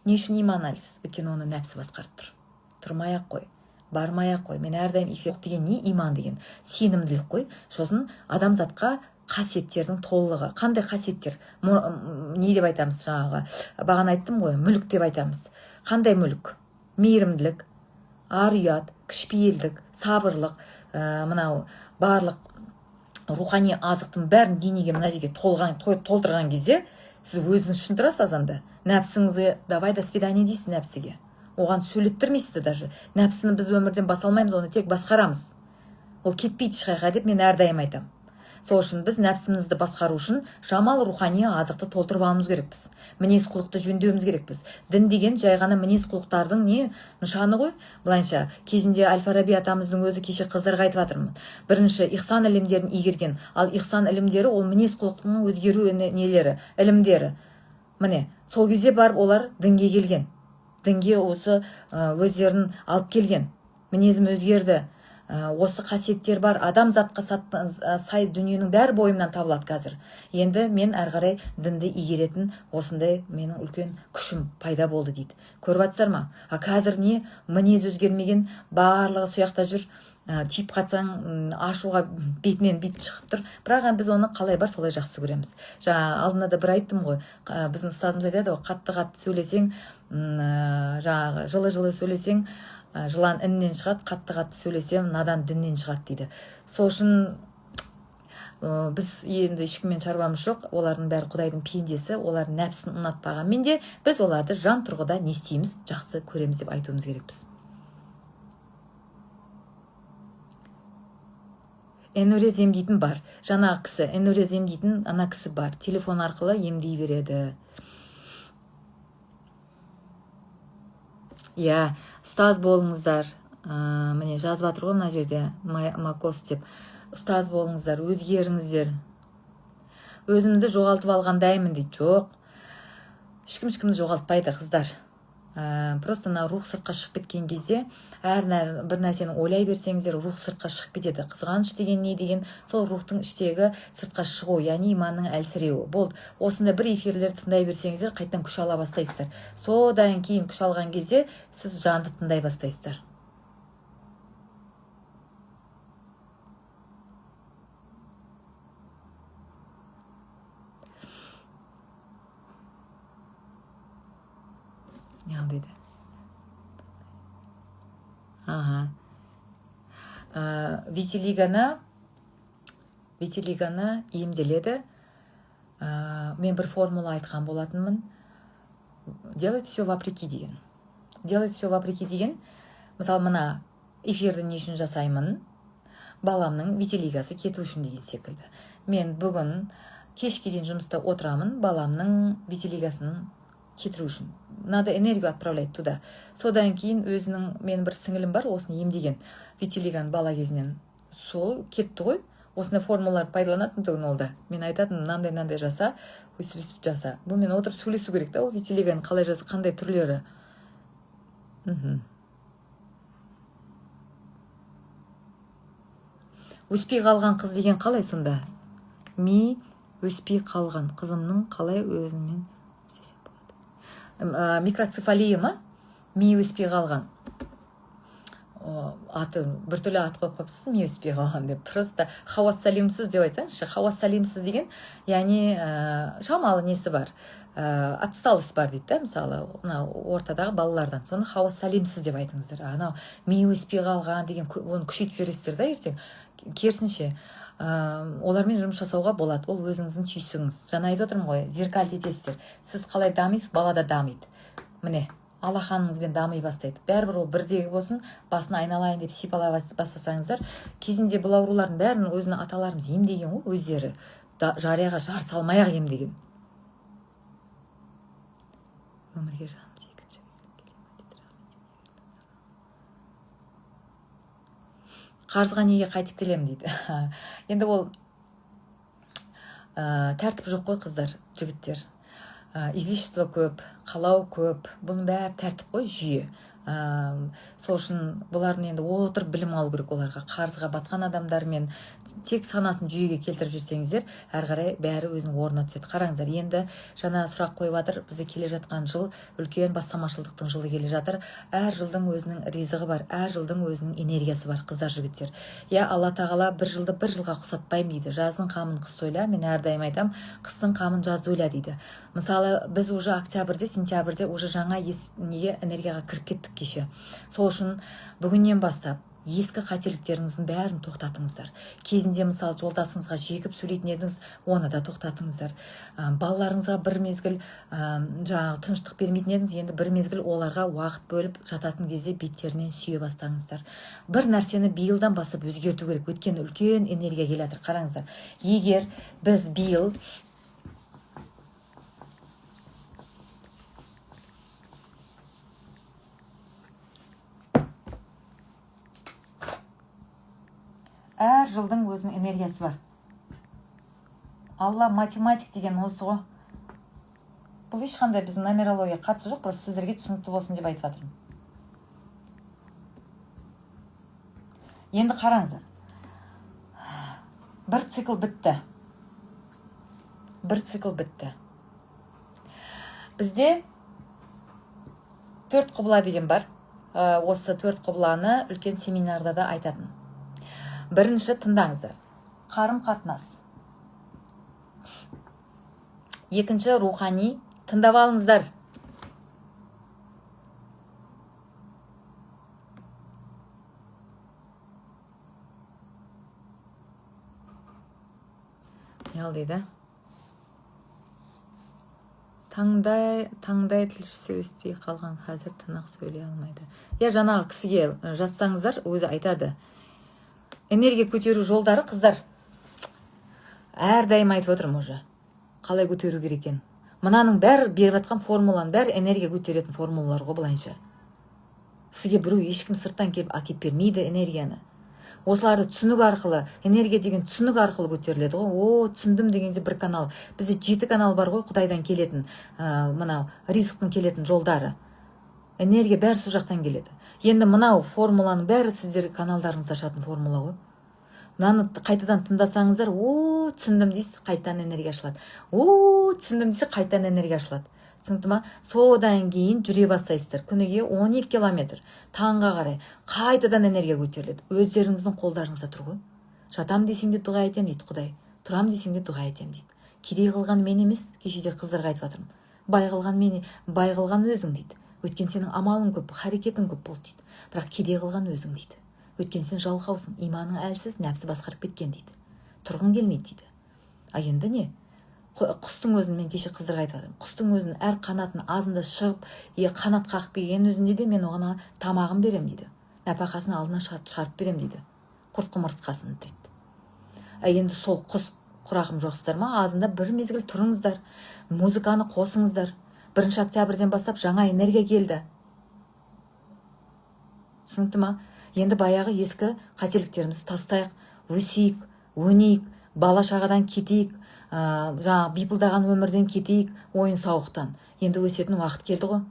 Не үшін иман әлсіз? Өйткені оны нәпсі басқарып тұр. Тұрмай ақ қой, бармай ақ қой. Мен әрдайым эфир деген не, иман деген сенімділік қой. Сосын адамзатқа қасиеттердің толығы. Қандай қасиеттер? Не деп айтамыз жаңағы? Бағана айттым ғой, мүлік деп айтамыз. Қандай мүлік? Мейірімділік, ар ұят, кішіпейілдік, сабырлық, мынау барлық рухани азықтың бәрін денеге, мына жерге толтырған кезде сіз өзіңіз үшін тұрасыз азанда. Нәпсіңізге давай, до свидания дейсіз нәпсіге. Оған сөйлеттірмейсіз де даже. Нәпсіні біз өмірден баса алмаймыз, оны тек басқарамыз. Ол кетпейді ешқайда деп мен әрдайым айтамын. Сол үшін біз нәпсімізді басқару үшін жамал рухани азықты толтырып алуымыз керекпіз, мінез құлықты жөндеуіміз керекпіз. Дін деген жай ғана мінез құлықтардың не нышаны ғой былайынша. Кезінде әл Фараби атамыздың өзі, кеше қыздарға айтып жатырмын, бірінші ихсан ілімдерін игерген. Ал ихсан ілімдері ол мінез құлықтың өзгеру нелері, ілімдері. Міне, сол кезде барып олар дінге келген, дінге осы өздерін алып келген. Мінезім өзгерді, осы қасиеттер бар, адамзатқа сай дүниенің бәрі бойымнан табылады қазір. Енді мен әрі қарай дінді игеретін осындай менің үлкен күшім пайда болды дейді. Көріп жатсыздар ма? А қазір не, мінез өзгермеген, барлығы сол жақта жүр. Тиіп қатсаң, ашуға бетінен бет шығып тұр. Бірақ енді біз оны қалай бар солай жақсы көреміз. Жаңа алдында да бір айттым ғой, біздің ұстазымыз айтады ғой: қатты қатты сөйлесең, жаңағы жылы жылы сөйлесең, жылан інінен шығады, қатты қатты сөйлесем, надан діннен шығады дейді. Сол үшін біз енді ешкіммен шаруамыз жоқ, олардың бәрі құдайдың пендесі. Олардың нәпсісін ұнатпағанмен де, біз оларды жан тұрғыда не істейміз? Жақсы көреміз деп айтуымыз керекпіз. Энурез емдейтін бар, жаңағы кісі энурез емдейтін, ана кісі бар, телефон арқылы емдей береді. Иә, ұстаз болыңыздар. Міне, жазып жатыр ғой мына жерде Макос деп. Ұстаз болыңыздар, өзгеріңіздер. Өзімізді жоғалтып алғандаймын дейді. Жоқ, ешкім ешкімді жоғалтпайды, қыздар. Просто мына рух сыртқа шығып кеткен кезде, әр бір нәрсені ойлай берсеңіздер, рух сыртқа шығып кетеді. Қызғаныш деген не деген? Сол рухтың іштегі сыртқа шығу, яғни иманның әлсіреуі болды. Осындай бір эфирлерді тыңдай берсеңіздер, қайтадан күш ала бастайсыздар. Содан кейін күш алған кезде сіз жанды тыңдай бастайсыздар. Не дейді? Ага, витилигоны емделеді. Мен бір формула айтқан болатынмын, делать все вопреки деген. Делать все вопреки деген, мысалы, мына эфирді не үшін жасаймын? Баламның витилигосы кету үшін деген секілді. Мен бүгін кешке дейін жұмыста отырамын баламның витилигосын кетіру үшін. Надо энергию отправлять туда. Содан кейін өзінің, менің бір сіңілім бар, осыны емдеген, витилигоны бала кезінен, сол кетті ғой. Осындай формулаларды пайдаланатын тұғын ол да. Мен айтатынмын: мынандай мынандай жаса, өйстіп өйстіп жаса. Бұнымен отырып сөйлесу керек та, ол витилигоны қалай жаса, қандай түрлері. Өспей қалған қыз деген қалай сонда? Ми өспей қалған қызымның қалай өзімен істесем болады? Микроцефалия ма? Ми өспей қалған. О, аты біртүрлі ат қойып қойыпсыз, ми өспей қалған деп. Просто хауас салимсіз деп айтсаңызшы. Хауас салимсіз деген, яғни шамалы несі бар, отсталость бар дейді да, мысалы, мына ортадағы балалардан. Соны хауас салимсіз деп айтыңыздар. Анау ми өспей қалған деген оны күшейтіп жібересіздер да ертең. Керісінше, олармен жұмыс жасауға болады. Ол өзіңіздің түйсігіңіз. Жаңа айтып отырмын ғой, зеркалить етесіздер. Сіз қалай дамисыз, бала да дамиды. Міне, алақаныңызбен дами бастайды. Бәрібір ол бірдегі болсын, басын айналайын деп сипалай бастасаңыздар. Кезінде бұл аурулардың бәрін өзінің аталарымыз емдеген ғой, өздері да, жарияға жар салмай ақ емдеген. Өмірге жанымыз екінші келе ма дейді. Рахмет. Қарызға неге қайтып келемін дейді. Енді ол тәртіп жоқ қой, қыздар, жігіттер. Излишество көп, қалау көп. Бұның бәрі тәртіп қой, жүйе. Сол үшін бұлардың енді отырып білім алу керек. Оларға, қарызға батқан адамдармен, тек санасын жүйеге келтіріп жіберсеңіздер, әрі қарай бәрі өзінің орнына түседі. Қараңыздар, енді жаңа сұрақ қойып жатыр. Бізде келе жатқан жыл үлкен бастамашылдықтың жылы келе жатыр. Әр жылдың өзінің ризығы бар, әр жылдың өзінің энергиясы бар, қыздар, жігіттер, иә. Алла тағала бір жылды бір жылға ұқсатпаймын дейді. Жаздың қамын қыс ойла, мен әрдайым айтамын, қыстың қамын жаз ойла дейді. Мысалы, біз уже октябрьде, сентябрьде уже жаңа неге, энергияға кіріп кеттік кеше. Сол үшін бүгіннен бастап ескі қателіктеріңіздің бәрін тоқтатыңыздар. Кезінде, мысалы, жолдасыңызға жекіп сөйлейтін едіңіз, оны да тоқтатыңыздар. Балаларыңызға бір мезгіл жаңағы тыныштық бермейтін едіңіз, енді бір мезгіл оларға уақыт бөліп, жататын кезде беттерінен сүйе бастаңыздар. Бір нәрсені биылдан бастап өзгерту керек, өйткені үлкен энергия келе жатыр. Қараңыздар, егер біз биыл әр жылдың өзінің энергиясы бар. Алла математик деген осы ғой. Бұл ешқандай біздің нумерология қатысы жоқ, просто сіздерге түсінікті болсын деп айтып жатырмын. Енді қараңыздар, бір цикл бітті, бір цикл бітті. Бізде төрт құбыла деген бар. Осы төрт құбыланы үлкен семинарда да айтатын. Бірінші, тыңдаңыздар, қарым қатынас. Екінші, рухани. Тыңдап алыңыздар. Не ал дейді? Таңдай таңдай тілшісі өспей қалған, қазір тынық сөйлей алмайды. Иә, жаңағы кісіге жазсаңыздар, өзі айтады. Энергия көтеру жолдары, қыздар, әрдайым айтып отырмын уже, қалай көтеру керек екенін. Мынаның бәрі, беріп жатқан формуланың бәрі энергия көтеретін формулалар ғой. Былайынша, сізге біреу, ешкім сырттан келіп әкеліп бермейді энергияны. Осыларды түсінік арқылы, энергия деген түсінік арқылы көтеріледі ғой. О, түсіндім дегенде, бір канал, бізде жеті канал бар ғой құдайдан келетін, мынау ризықтың келетін жолдары, энергия бәрі сол жақтан келеді. Енді мынау формуланың бәрі сіздер каналдарыңызды ашатын формула ғой. Мынаны қайтадан тыңдасаңыздар, о, түсіндім дейсіз, қайтадан энергия ашылады. О, түсіндім десе, қайтадан энергия ашылады. Түсінікті ма? Содан кейін жүре бастайсыздар күніге 12 километр таңға қарай, қайтадан энергия көтеріледі. Өздеріңіздің қолдарыңызда тұр ғой. Жатам десең де, дұға етемін дейді құдай, тұрам десең де, дұға етемін дейді. Кедей қылған мен емес, кеше де қыздарға айтып жатырмын, бай қылған мен, бай қылған өзің дейді, өйткені сенің амалың көп, харекетің көп болды дейді. Бірақ кедей қылған өзің дейді, өйткені сен жалқаусың, иманың әлсіз, нәпсі басқарып кеткен дейді, тұрғың келмейді дейді. А енді не, құстың өзін, мен кеше қыздарға айтып жатырмын, құстың өзін әр қанатын азында шығып е қанат қағып келген өзінде де мен оған тамағын беремін дейді, нәпақасын алдына шығарып беремін дейді, құрт құмырсқасын дейді. А енді сол құс құрақым жоқсыздар ма? Азында бір мезгіл тұрыңыздар, музыканы қосыңыздар. 1 октябрьден бастап жаңа энергия келді, түсінікті ма? Енді баяғы ескі қателіктерімізді тастайық, өсейік, өнейік, бала шағадан кетейік, жаңағы бипылдаған өмірден кетейік, ойын сауықтан. Енді өсетін уақыт келді ғой.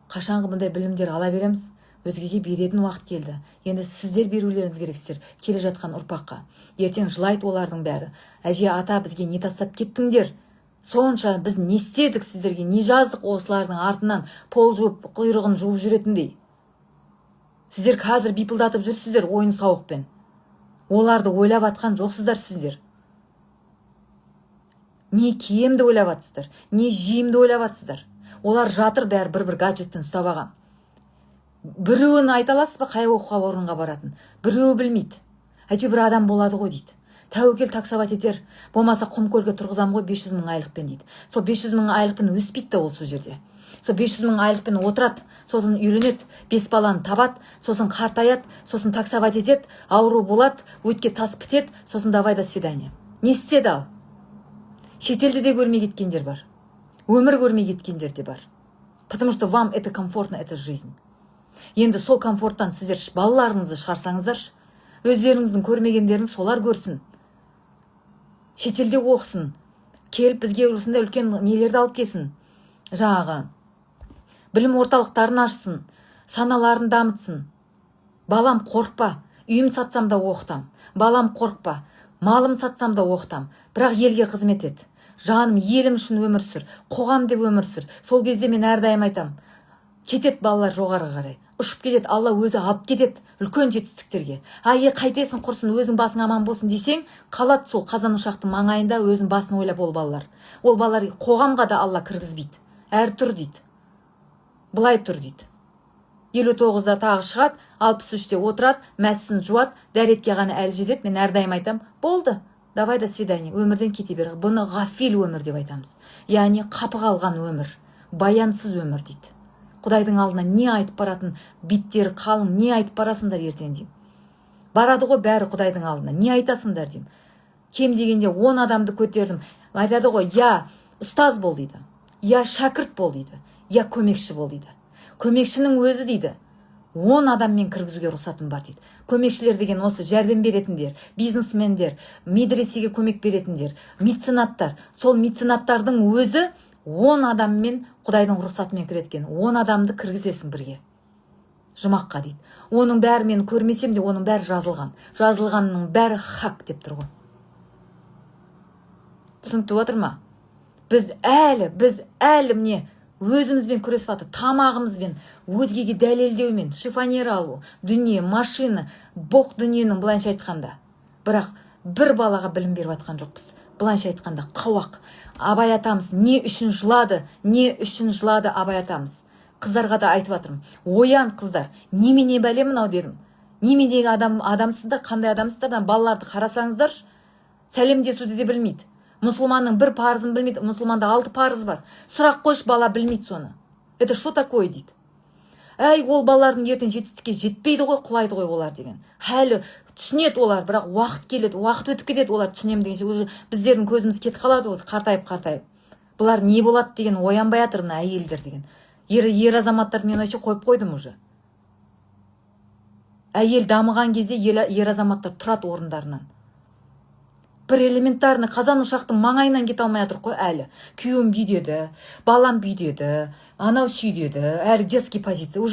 Қашанғы бұндай білімдер ала береміз? Өзгеге беретін уақыт келді. Енді сіздер берулеріңіз керексіздер келе жатқан ұрпаққа. Ертең жылайды олардың бәрі: әже, ата, бізге не тастап кеттіңдер сонша? Біз не істедік сіздерге, не жаздық осылардың артынан пол жуып, құйрығын жуып жүретіндей? Сіздер қазір бипылдатып жүрсіздер ойын сауықпен, оларды ойлап атқан жоқсыздар. Сіздер не киемді ойлап жатсыздар, не жеймді ойлап жатсыздар. Олар жатыр бәрі бір бір гаджеттен ұстап алған. Біреуін айта аласыз ба қай оқуға орынға баратын? Біреуі білмейді. Әйтеуір бір адам болады ғой дейді, тәуекел таксовать етер, болмаса құмкөлге тұрғызамын ғой 500 мың айлықпен дейді. Сол 500 мың айлықпен өспейді да ол сол жерде. Сол 500 мың айлықпен отырады, сосын үйленеді, бес баланы табады, сосын қартаяды, сосын таксовать етеді, ауру болады, өтке тас бітеді, сосын давай, до свидания. Не істеді? Ал шетелді де көрмей кеткендер бар, өмір көрмей кеткендер де бар, потому что вам это комфортно, это жизнь. Енді сол комфорттан сіздер балаларыңызды шығарсаңыздаршы. Өздеріңіздің көрмегендеріңіз солар көрсін, шетелде оқысын, келіп бізге осындай үлкен нелерді алып келсін, жаңағы білім орталықтарын ашсын. Саналарын дамытсын. Балам, қорықпа, үйім сатсам да оқытам. Балам, қорықпа, малым сатсам да оқытам. Бірақ елге қызмет ет, жаным, елім үшін өмір сүр, қоғам деп өмір сүр. Сол кезде мен әрдайым айтам, кетеді балалар жоғары қарай, ұшып кетеді, Алла өзі алып кетеді үлкен жетістіктерге. А е, қайтесің, құрсын, өзің басың аман болсын десең, қалады сол қазан ошақтың маңайында өзің басын ойлап. Ол балалар қоғамға да Алла кіргізбейді. Әрі тұр дейді, былай тұр дейді. 59-да тағы шығады, 63-те отырады, мәсісін жуады, дәретке ғана әлі жетеді. Мен әрдайым айтам: болды, давай, до свидания, өмірден кете бер. Бұны ғафил өмір деп айтамыз, яғни қапы қалған өмір, баянсыз өмір дейді. Құдайдың алдына не айтып баратын? Беттері қалың, не айтып барасыңдар ертең деймін. Барады ғой бәрі Құдайдың алдына, не айтасыңдар деймін. Кем дегенде 10 адамды көтердім. Айтады ғой: я ұстаз бол дейді, я шәкірт бол дейді, я көмекші бол дейді. Көмекшінің өзі дейді, 10 адаммен кіргізуге рұқсатым бар дейді. Көмекшілер деген осы жәрдем беретіндер, бизнесмендер, медресеге көмек беретіндер, меценаттар. Сол меценаттардың өзі 10 адаммен Құдайдың рұқсатымен кіреді екен. 10 адамды кіргізесің бірге жұмаққа дейді. Оның бәрі, мен көрмесем де, оның бәрі жазылған, жазылғанның бәрі хақ деп тұр ғой. Түсінікті отыр ма? Біз әлі міне өзімізбен күресіп жатыр, тамағымызбен, өзгеге дәлелдеумен, шифонер алу, дүние, машина, боқ дүниенің, былайынша айтқанда. Бірақ бір балаға білім беріп жатқан жоқпыз, былайынша айтқанда, қауақ. Абай атамыз не үшін жылады? Не үшін жылады Абай атамыз? Қыздарға да айтып жатырмын: оян, қыздар, немене бәле мынау дедім. Неменеге адам адамсыздар, қандай адамсыздар? Ана балаларды қарасаңыздаршы, сәлемдесуді де білмейді, мұсылманның бір парызын білмейді. Мұсылманда алты парыз бар. Сұрақ қойшы, бала білмейді соны. Это что такое дейді. Әй, ол балалардың ертең жетістікке жетпейді ғой, құлайды ғой олар деген. Әлі түсінеді олар, бірақ уақыт келеді, уақыт өтіп кетеді, олар түсінемін дегенше, уже біздердің көзіміз кетіп қалады ғой қартайып қартайып. Бұлар не болады деген, оянбай жатыр мына әйелдер деген. Ер азаматтарды мен вообще қойып қойдым уже. Әйел дамыған кезде ер азаматтар тұрады орындарынан. Бір элементарный қазан ошақтың маңайынан кете алмай жатыр қой әлі. Күйеуім бүйдеді, балам бүйдеді, анау сүйдеді, әлі детский позиция уже.